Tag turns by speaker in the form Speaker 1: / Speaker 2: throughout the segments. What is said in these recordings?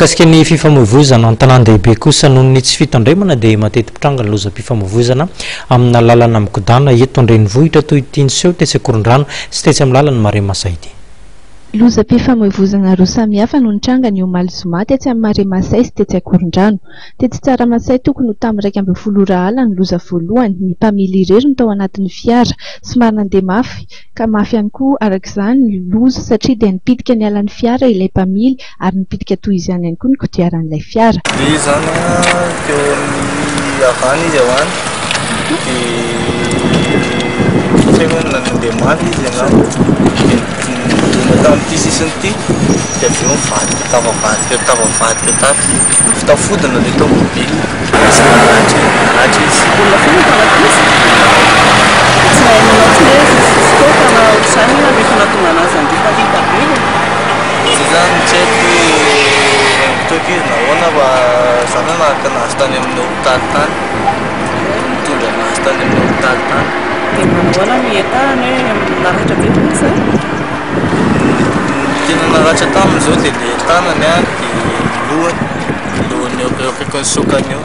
Speaker 1: Mahakasika ny fifamoivoizana an-tanàn-dehibe kosa, noho ny tsy fitandremana dia mateti-pitranga ny lozam-pifamoivoizana amina lalana migodàna eto an-drenivohitra toy ity niseho tetsy Ankorondrano sy tetsy amin'ny lalan'i Marais Masay ity.
Speaker 2: Lozam-pifamoivoizana roa samihafa no nitranga ny omaly zoma tetsy amin'ny Marais Masay sy tetsy Ankorondrano. Tetsy Tsaramasay tokony ho tamin'ny 11 ora alina ny loza voalohany, ny mpamily irery no tao anatin'ny fiara, somary nandeha mafy ka mafy ihany koa araka izany ny loza satria dia nipitika niala ny fiara ilay mpamily ary nipitika toy izany ihany koa ny kodiaran'ilay fiara.
Speaker 3: Dia izy izany an, teo amin'ny havana izy avy any, dia tsy haiko hoe nandeha mafy izy angamba, dia nidona tamin'ity sisiny ity, dia avy eo nivadika, tafavadika, tafavadika tato, tafodina ilay tomobile. Izy naratra e, naratra izy.
Speaker 4: Olona firy no tao anatin'izy? Dia tsy nahay nanao tsy hoe votoaka na ohatr'izany inona no efa nahatonga anazy handriparita be e?
Speaker 3: Zay zany tsy haiko hoe nitoaka izy na ahoana fa za nanaraka anazy tany amin'ny hopitaly tany, nitondra anazy tany amin'ny hopitaly tany.
Speaker 4: Dia manao ahoana ny état-ny hoe naratra be ve izy zany?
Speaker 3: Ny tena naratra taminy zao dia le tanany an, dia ny lohany, ny lohany eo akaikin'ny sokany eo.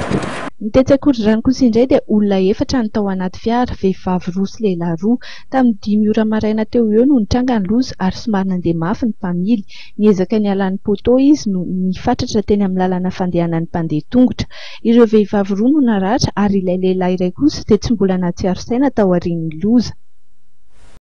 Speaker 2: Ny tetsy Ankorondrano kosa indray dia olona efatra no tao anaty fiara, vehivavy roa sy lehilahy roa. Tamin'ny dimy ora maraina teo ho eo no nitranga ny loza ary somary nandeha mafy ny mpamily. Niezaka niala ny poteau izy no nifatratra teny amin'ny lalana fandehanan'ny mpandeha tongotra. Ireo vehivavy roa no naratra ary ilay lehilahy iray kosa dia tsy mbola nahatsiaro saina taorian'ny loza.